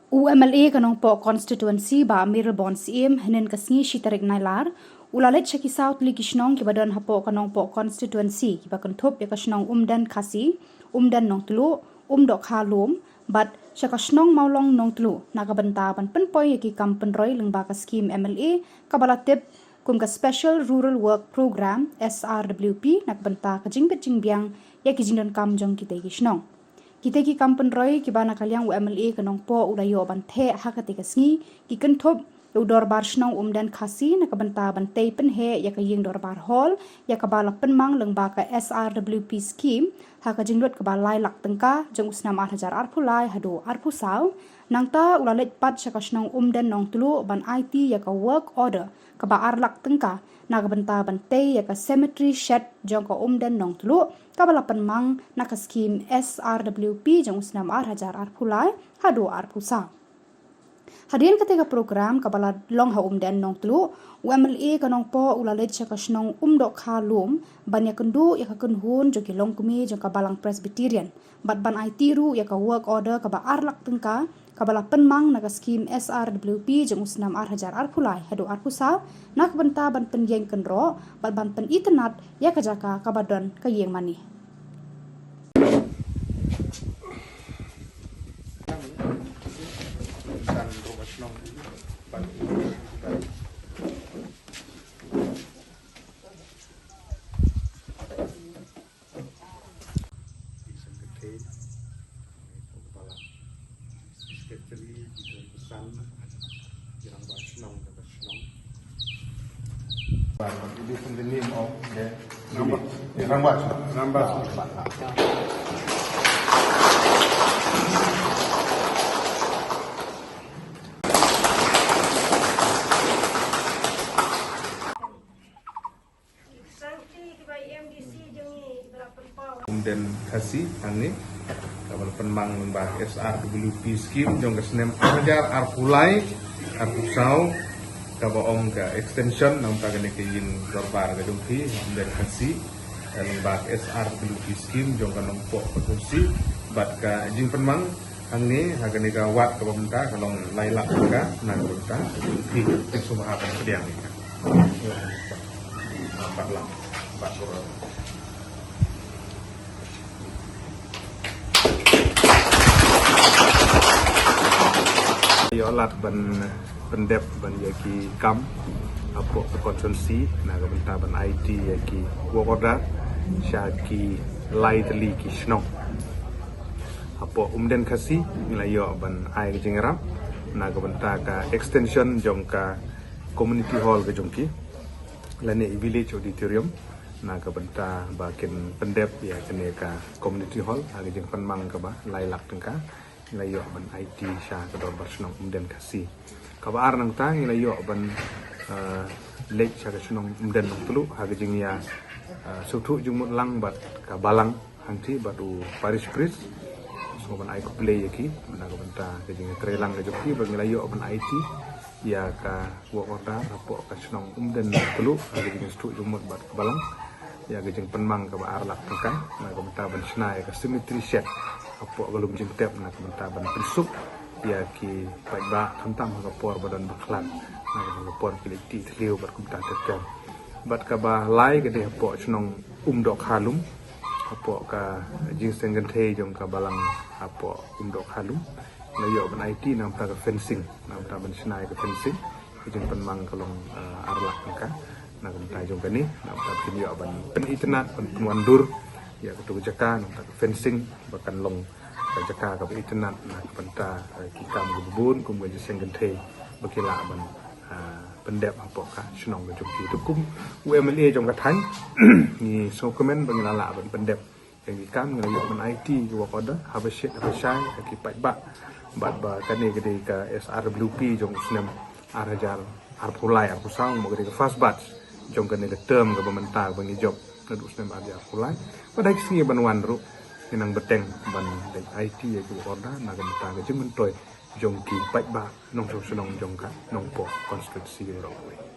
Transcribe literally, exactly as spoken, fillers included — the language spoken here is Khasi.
U MLA ka Nongpoh constituency Bah Mayralborn Syiem hynnin ka sngi shi tarik Nailar u la leit sha ki saw tylli ki shnong kiba don hapoh ka Nongpoh constituency kiba kynthup ïa ka shnong Umden Khasi, Umden Nongtluh, Umdohkha Lum bad sha ka shnong Mawlong Nongtluh na ka bynta ban pynpoi ïa ki kam pynroi lyngba ka skhim MLA kaba la tip kum ka Special Rural Work Programme, SRWP, na ka bynta ka jingbit jingbiang ïa ki jingdonkam jong kitei ki shnong. Kitei ki kam pynroi kiba na ka liang u MLA ka Nongpoh u la ïoh ban theh ha katei ka sngi ki kynthup ïa u Dorbar Shnong Umden Khasi na ka bynta ban tei pynheh ïa ka ïing dorbar hall ïa kaba la pynmang lyngba ka SRWP scheme ha ka jinglut kaba lai lak tyngka jong u snem ar hajar arphew lai haduh arphew saw. Nangta u la leit pat sha ka shnong Umden Nongtluh ban aiti ïa ka work order kaba ar lak tyngka na ka bynta ban tei ïa ka cemetery shed jong ka Umden Nongtluh kaba la pynmang na ka skhim SRWP jong u snem ar hajar arphew lai haduh arphew saw. Hadien katei ka program kaba la long ha Umden Nongtluh, u MLA ka Nongpoh u la leit sha ka shnong Umdohkha Lum ban ïakynduh ïa ka kynhun jong ki longkmie jong ka Balang Presbyterian bad ban aiti ruh ïa ka work order kaba ar lak tyngka kaba la pynmang na ka skhim SRWP jong u snem ar hajar arphew lai haduh arphew saw na ka bynta ban pynïeng kynroh bad ban pynitynnad ïa ka jaka kaba don ka ïing mane. Secretary, Peter Pesan, Rangbah Shnong, Rangbah Shnong. It is in the name of the Rangbah. Rangbah Shnong. Rangbah Shnong. Umden Khasi hangne kaba la pynmang lyngba SRWP scheme jong ka snem ar hajar arphew lai arphew saw kaba ong ka extension nangta kane ka ïing dorbar ka jong phi Umden Khasi, eh, lyngba SRWP scheme jong ka Nongpoh constituency bad ka jingpynmang hangne ha kane ka wad kaba mynta ka long lai lak tyngka na ka bynta ka jong phi. Te sngewbha ban pdiang ïa ka. Bad lang, bad lang. Ïoh lad ban pyndep ban ïa ki kam hapoh ka constituency na ka bynta ban aiti ïa ki work order sha ki lai tylli ki shnong. Hapoh Umden Khasi ngi la ïoh ban ai ka jingïarap na ka bynta ka extension jong ka community hall ka jong ki lane village auditorium na ka bynta ba kin pyndep ïa kane ka community hall ha ka jingpynmang kaba lai lak tyngka. Ngi la ïoh ban aiti sha ka dorbar shnong Umden Khasi. Kaba ar nangta ngi la ïoh ban, eh, leit sha ka shnong Umden Nongtluh ha ka jingïa, eh, sngewthuh jingmut lang bad ka balang hangti bad u parish priest. Sngewbha ban ai khublei ïa ki na ka bynta ka jingtrei lang ka jong ki ba ngi la ïoh ban aiti ïa ka work order hapoh ka shnong Umden Nongtluh ha ka jingsngewthuh jingmut bad ka balang ïa ka jingpynmang kaba ar lak tyngka na ka bynta ban shna ïa ka cemetery shed hapoh ka lum jingtep na ka bynta ban pynsuk ïa ki paidbah khamtam ha ka por ba don bakhlad na ka por ki leit tih thliew bad kumta ter ter. Bad kaba lai ka dei hapoh shnong Umdohkha Lum hapoh ka jingseng kynthei jong ka balang hapoh Umdohkha Lum. Ngi la ïoh ban aiti na ka bynta ka fencing, na ka bynta ban shna ïa ka fencing. Ka jingpynmang ka long, eh, ar lak tyngka na ka bynta jong kane, na ka bynta kin ïoh ban pynitynnad ban pynwandur ïa kato ka jaka na ka bynta ka fencing ba kan long ka jaka kaba itynnad na ka bynta, eh, ki kam kiba bun kum ka jingseng kynthei ba ki lah ban, eh, pyndep hapoh ka shnong ka jong ki. Te kum u MLA jong ka thaiñ ngi sngewkmen ba ngi la lah ban pyndep ïa ki kam, ngi la ïoh ban aiti ki work order haba shit haba shai ha ki paidbah. Bad ba kane ka dei ka SRWP jong u snem ar hajar arphew lai arphew saw, mo ka dei ka first batch jong kane ka term kaba mynta ba ngi jop naduh u snem ar hajar arphew lai. Bad ha ki sngi ban wan ruh ngi nang bteng ban leit aiti ïa ki work order na ka bynta ka jingmyntoi jong ki paidbah nongshong shnong jong ka Nongpoh constituency baroh kawei.